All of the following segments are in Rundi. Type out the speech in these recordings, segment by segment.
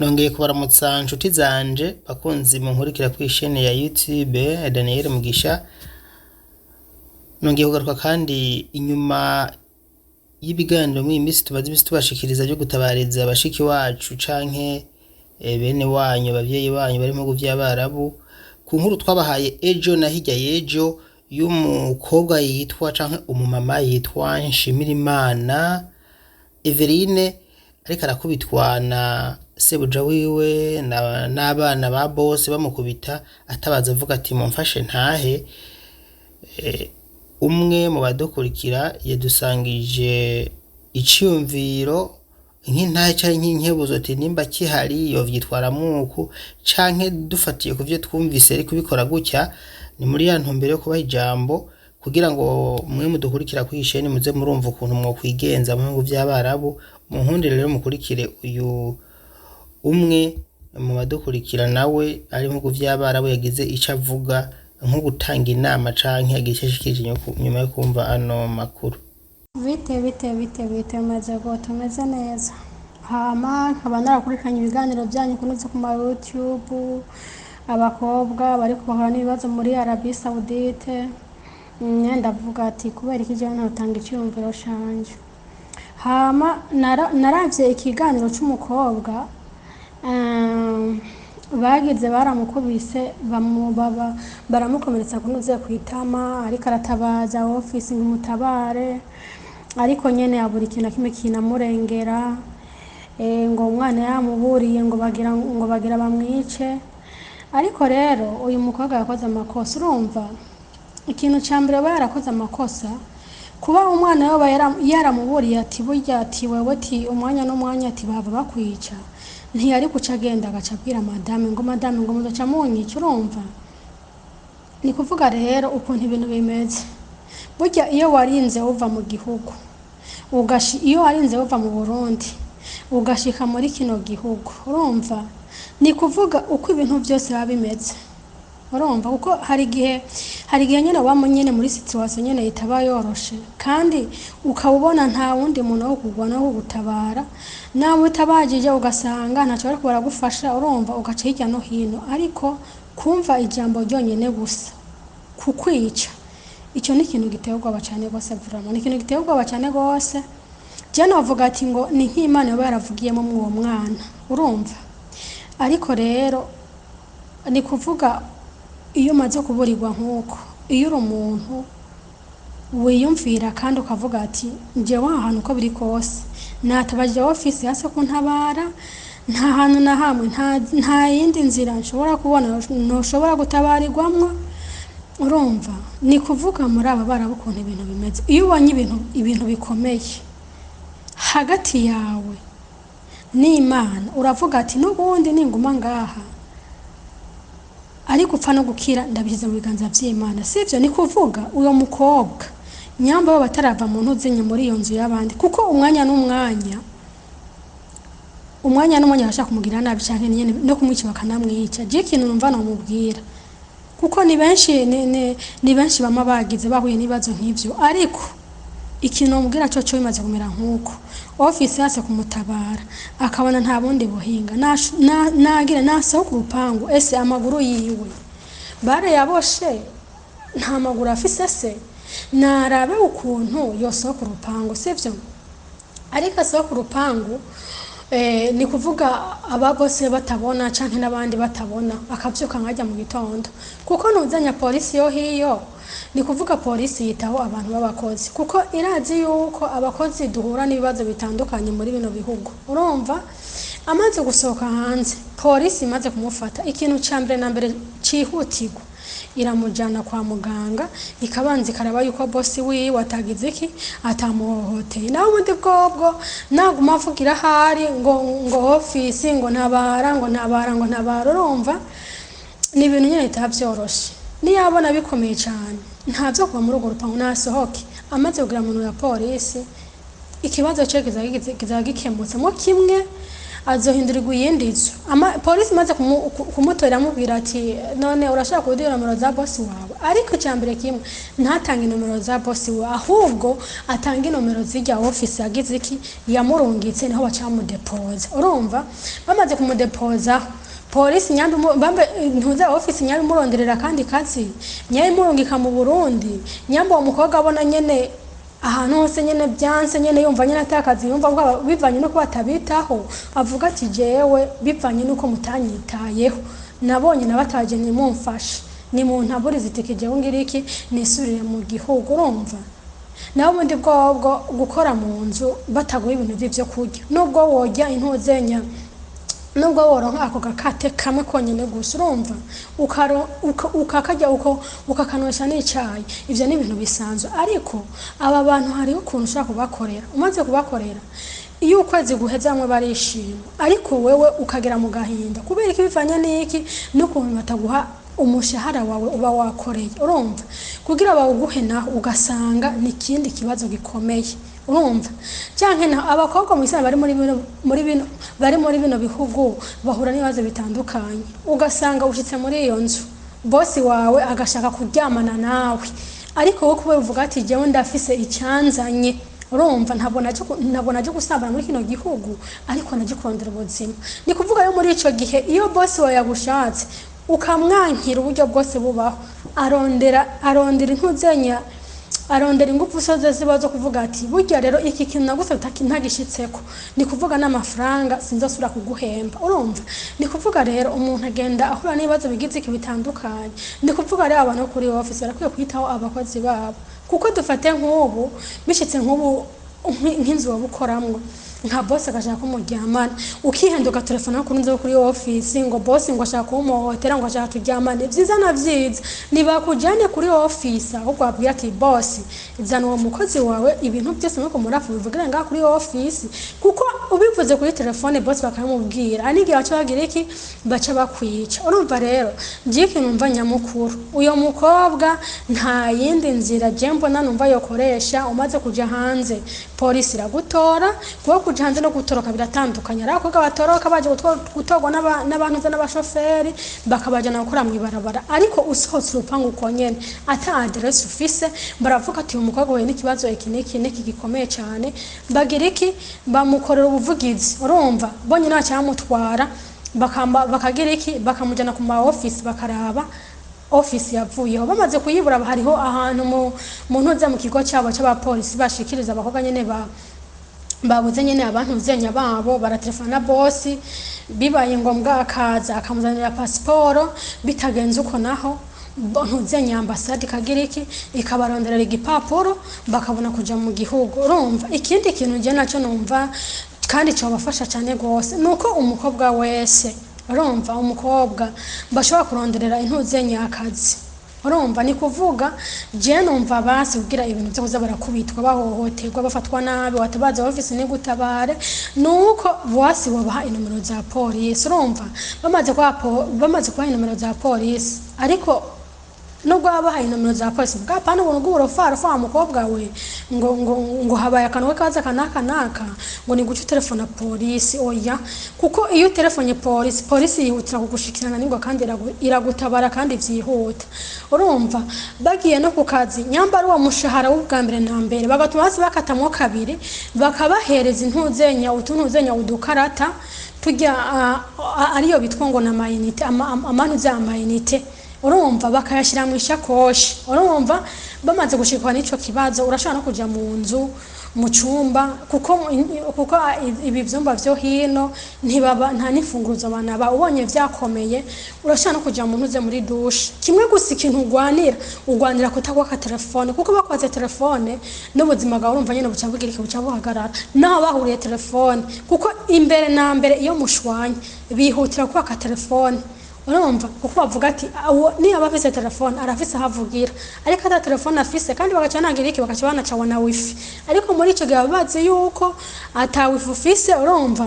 Nongeye kubaramutsa nshuti zanje bakunzi munkurikira kuri chaîne ya YouTube Daniel Mugisha. Nongeye kugaruka kandi inyuma y'ibiganiro muri iyi minsi tumaze imisi tubashikiriza byo gutabariza bashiki wacu canke bene wanyu, abavyeyi banyu bari mu bihugu vy'Abarabu, ku nkuru twabahaye ejo na hirya y'ejo y'umukobwa yitwa canke umumama yitwa Nshimirimana Everine, ariko arakubitwa na sebuja wiwe n'abana ba bose bamukubita, atabaza avuga ati: "Mumfashe ntahe." Umwe mu badukurikira yadusangije iciyumviro nk'intahe canke nk'inkebuzo, ati nimba kihari yovyitwaramwo uku, canke dufatiye kuvyo twumvise ariko kubikora gutya. Ni muri ya ntumbero yo kubaha ijambo kugira ngo mwe mudukurikira kuri iyi chaîne muze murumva ukuntu mwokwigenza mu bihugu vy'Abarabu. Munkundire rero mukurikire uyu umwe mu badukurikira, nawe ari mu bihugu vy'Abarabu, yagize ico avuga nko gutanga inama canke yagize ico ashikirije nyuma yo kumva ano makuru. Bite bite bite bite, meze gute? Umeze neza? Hama nkaba narakurikiranye ibiganiro byanyu kunoze ku ma YouTube, abakobwa bari bahura n'ibibazo muri Arabie Saoudite. Ndavuga ati kubera iki jewe ntotanga iciyumviro canje? Hama naravye ikiganiro c'umukobwa, bagize baramukubise, baramukomeretsa kunoze kwitama, ariko aratabaza ofisi ngo imutabare, ariko nyene abura ikintu na kimwe kinamurengera. Ngo umwana yamuburiye ngo bagira bamwice. Ariko rero uyu mukobwa yakoze amakosa. Urumva, ikintu ca mbere aba yarakoze amakosa kuba umwana we aba yaramuburiye ati burya, ati wewe, ati umwanya n'umwanya, ati bava bakwica. Ntiyari guca agenda agaca abwira madame ngo madame, ngo muzoca munyica. Urumva, ni kuvuga rero ukuntu ibintu bimeze, burya iyo warinze uva mu gihugu, iyo warinze uva mu Burundi ugashika muri kino gihugu, urumva, ni kuvuga uko ibintu byose biba bimeze. Urumva, kuko hari igihe nyine uba nyine muri situation nyine itaba yoroshe, kandi ukaba ubona nta wundi muntu wo kugwana wo kugutabara, nawe utabajije ugasanga ntacyo bariko baragufasha. Urumva, ugaca hirya no hino, ariko kumva ijambo ryonyine gusa kukwica, icyo ni ikintu giteye ubwoba cyane rwose. Vraiment, ni ikintu giteye ubwoba cyane rwose. Je novuga ati ngo ni nk'Imana yoba yaravugiyemo mw'uwo mwana. Urumva, ariko rero ni kuvuga iyo umaze kuburirwa nk'uko, iyo uri umuntu wiyumvira kandi ukavuga ati njyewe aha hantu uko biri kose natabajije ofisi yase kuntabara, nta hantu na hamwe, nta yindi nzira nshobora kubona ntushobora gutabarirwamwo. Urumva, ni kuvuga muri aba baraba ukuntu ibintu bimeze, iyo ubonye ibintu bikomeye hagati yawe n'Imana, uravuga ati n'ubundi ninguma ngaha ariko upfa no gukira, ndabishyize mu biganza by'Imana, sibyo? Ni kuvuga uwo mukobwa nyamba bo batarava mu ntuzinye muri iyo nzu y'abandi, kuko umwanya n'umwanya, umwanya n'umwanya bashaka kumugirira nabi cyangwa nyene no kumwica bakanamwica. Je ikintu numva nomubwira, kuko ni benshi, ni benshi bama bagize bahuye n'ibibazo nk'ivyo, ariko ikintu nomubwira cyo bimaze kumera nk'uko ofisi yase kumutabara, akabona nta bundi buhinga, nagira nasohoka urupangu. Ese amaguru yiwe barayaboshe? Nta maguru afise. Se narabe ukuntu yosohoka urupangu, sivyo? Ariko asohoka urupangu, ni kuvuga aba bose batabona canke n'abandi batabona, akavyuka nkajya mu gitondo, kuko ntuzanya polisi yo hiyo. Ni kuvuga polisi yitaho abantu b'abakozi, kuko irazi yuko abakozi duhura n'ibibazo bitandukanye muri bino bihugu. Urumva, amaze gusohoka hanze, polisi imaze kumufata, ikintu ca mbere na mbere cihutirwa iramujana kwa muganga, ikabanza ikaraba yuko bosi wiwe atagize iki, atamuhohoteye. Nawe ubundi bwobwo naguma avugira ahari ngo ofisi, ngo ntabara, ngo ntabara, ngo ntabara, urumva ni ibintu nyine bitaba vyoroshe. Niyabona bikomeye cyane, ntavyo kuva muri urwo rupangu, nasohoke. Amaze kugira muntu ya polisi, ikibazo cye kizaba gikemutse mo kimwe. Azohindurirwa iyindi nzu. Polisi imaze kumutora amubwira ati: "None urashaka kuduha nomero za bosi wawe?" Ariko icya mbere kimwe, ntatange inomero za bosi wawe, ahubwo atange inomero z'irya ofisi yagize iki, yamurungitse, niho baca bamudepoza. Urumva, bamaze kumudepoza, polisi nyambi bambe ntuza ofisi nyambi imuronderera kandi kazi, nyambi imurungika mu Burundi, nyambi uwo mukobwa abona nyene ahantu hose nyene byanse, nyene yumva nyene atakazi, yumva ko bivanye nuko batabitaho, avuga ati: "Jewe bivanye nuko mutanyitayeho, nabonye nabataje, nimumfashe, nimuntaburize itike, jewe ngira iki, nisubirire mu gihugu." Urumva, naho ubundi bwobwo gukora mu nzu bataguha ibintu vy'ivyo kurya, nubwo worya intuzenya, nubwo woronka ako gakate kamwe konyene gusa, urumva, ukakarya uko, ukakanywesha n'icayi, ivyo ni ibintu bisanzwe. Ariko aba bantu hariho ukuntu ushobora kubakorera. Umaze kubakorera, iyo ukwezi guheze, bamwe barishima, ariko wewe ukagera mu gahinda. Kubera iki? Bivanye n'iki? N'ukuntu bataguha umushahara wawe uba wakoreye. Urumva, kugira bawuguhe naho ugasanga ni ikindi kibazo gikomeye. Urumva, canke naho abakobwa mu isana bari muri bino bihugu bahura n'ibibazo bitandukanye. Ugasanga ushitse muri iyo nzu, bosi wawe agashaka kuryamana nawe, ariko wowe kubera uvuga ati: "Jewe ndafise icyanzanye." Urumva, ntabwo naje gusambana muri kino gihugu, ariko naje kurondera ubuzima. Ni kuvuga rero, muri ico gihe iyo bosi wawe yagushatse, ukamwankira uburyo bwose bubaho, arondera intuzenya, arondera ingufu zose ziba zo kuvuga ati: "Burya rero iki kintu nagusabye ntagishitseko, ni kuvuga n'amafaranga sinzosubira kuguhemba." Urumva, ni kuvuga rero umuntu agenda ahura n'ibibazo bigize iki bitandukanye. Ni kuvuga rero, abantu bo kuri office barakwiye kwitaho abakozi babo, kuko dufate nk'ubu bishitse nk'ubu nk'inzu waba ukoramwo, nka bosi agashaka ko muryamana, ukihenda ugatelefona kuri nzo kuri ofisi ngo bosi ngo ashaka kumuhohotera, ngo ashaka turyamane. Vyiza na vyiza nibakujane kuri ofisi, ahubwo wabwira ati: "Bosi, zana uwo mukozi wawe, ibintu byose muriko murafu bivugire ngaha kuri ofisi." Kuko ubivuze kuri telefone, bosi bakamubwira, ari n'igihe baca bagira iki, baca bakwica. Urumva rero, ngiye ikintu numva nyamukuru, uyo mukobwa nta yindi nzira je mbona numva yokoresha. Umaze kuja hanze, polisi iragutora, kuko kuja hanze no gutoroka biratandukanye. Ari abakobwa batoroka baje gutorwa n'abantu n'abashoferi, bakabajana gukora mw'ibarabara. Ariko usohotse urupangu uko nyene, ata aderesi ufise, baravuga ati: "Uyu mukobwa huye n'ikibazo iki n'iki n'iki gikomeye cyane." Bagira iki, bamukorera ubuvugizi. Urumva, bonyine baca bakagira iki, bakamujyana ku ma office, bakaraba ofisi yavuyeho. Bamaze kuyibura, hariho ahantu mu ntuze mu kigo cyabo cy'abapolisi bashikiriza abakobwa nyene ba babuze nyene abantu zenya babo, baratelefona bosi, bibaye ngombwa akaza akamuzanira pasiporo. Bitagenze uko naho, ntuzenya ambasade ikagira iki, ikabaronderera igipapuro, bakabona kuja mu gihugu. Urumva, ikindi kintu je naco numva kandi cobafasha cyane rwose, nuko umukobwa wese, urumva, umukobwa bashobora kuronderera intuzenya akazi. Urumva, ni kuvuga je numva basi kugira ibintu byo kuza barakubitwa, bahohoterwa, bafatwa nabi, watabaza ofisi nigutabare, nuko basi bobaha inomero za polisi. Urumva, bamaze kubaha inomero za polisi, ariko nubwo baba bahaye inomero za polisi, bwapana ubuntu bw'uburofarofa, wa mukobwa we, ngo habaye akantu kaza kanaka naka, ngo ni guca utelefona polisi. Oya, kuko iyo utelefonye polisi, polisi yihutira kugushikirana nibwo kandi iragutabara kandi vyihuta. Urumva, bagiye no ku kazi, nyambara uwo mushahara w'ubwa mbere na mbere bagatuma basi bakatamwo kabiri, bakabahereza intuzenya, utuntuzenya, udukarata tujya ariyo bitwa ngo na amayinite, amanuze amayinite. Urumva, bakayashyira mu ishakoshi. Urumva, bamaze gushikwa n'ico kibazo, urashobora no kuja mu nzu, mu cumba, kuko ibi vyumba vyo hino ntibaba nta n'imfunguruzo banaba. Ubonye vyakomeye, urashobora no kuja mu ntuze muri douche. Kimwe gusa, ikintu ugwanira kutakwaka telefone, kuko bakwaze telefone n'ubuzima bwawe, urumva nyene, buca bugira iki, buca buhagarara naho bahuriye telefone. Kuko imbere na mbere iyo mushwanye bihutira kwaka telefone. Urumva, kuko bavuga ati: "Awo niba afise telefone arafise aho avugira." Ariko ata telefone afise, kandi bagaca banagira iki, bagaca banacawa na wifi. Ariko muri ico gihe baba bazi yuko ata wifi ufise. Urumva.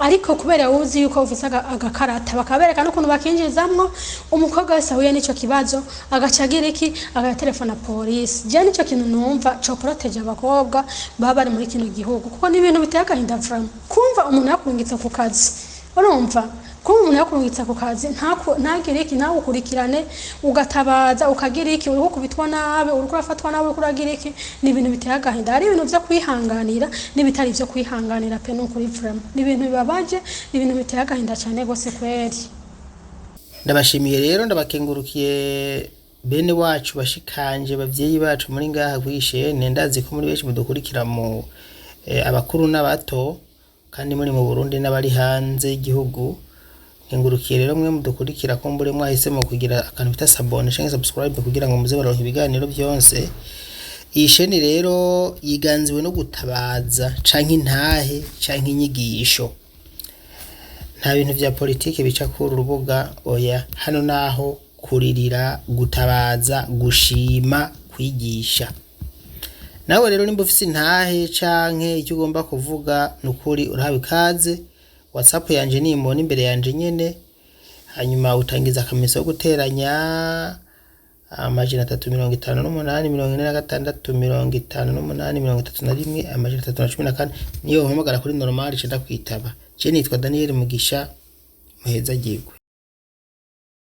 Ariko kubera wowe uzi yuko ufise agakarata, bakabereka n'ukuntu bakinjizamwo. Umukobwa wese ahuye n'ico kibazo agaca agira iki? Agatelefona polisi. Je nico kintu numva co protéger abakobwa baba bari muri kino gihugu, kuko ni ibintu biteye agahinda vraiment kumva umuntu yakurungitse ku kazi. Urumva, kuba umuntu yakurungitse ku kazi ntagire iki, ntawukurikirane, ugatabaza, ukagira iki, uriko ukubitwa nabi, uriko urafatwa nabi, uriko uragira iki, ni ibintu biteye agahinda. Hari ibintu vyo kwihanganira n'ibitari vyo kwihanganira pe. Nukuri vraiment ni ibintu bibabaje, ni ibintu biteye agahinda cane gose kweri. Ndabashimiye rero, ndabakengurukiye bene wacu, bashikanje, bavyeyi bacu muri ngaha kw'ishene. Ndazi ko muri benshi mudukurikira mu abakuru n'abato, kandi muri mu Burundi n'abari hanze y'igihugu. Nkengurukiye rero mwe mudukurikira ko mbure mwahisemo kugira akantu bita s'abonner canke subscribe kugira ngo muze baronke ibiganiro vyonse. Iyi sheni rero yiganziwe no gutabaza canke intahe canke inyigisho. Nta bintu vya politike bica kuri uru rubuga, oya. Hano naho kuririra, gutabaza, gushima, kwigisha. Nawe rero nimba ufise intahe canke icyo ugomba kuvuga, nukuri urahawe ikaze. WhatsApp yanje nimbona imbere yanje nyene, hanyuma utangiza akamenyetso ko guteranya 358 46 58 31 314. Niyo umpamagara kuri normal, nca ndakwitaba. Je nitwa Daniel Mugisha. Muhezagirwe.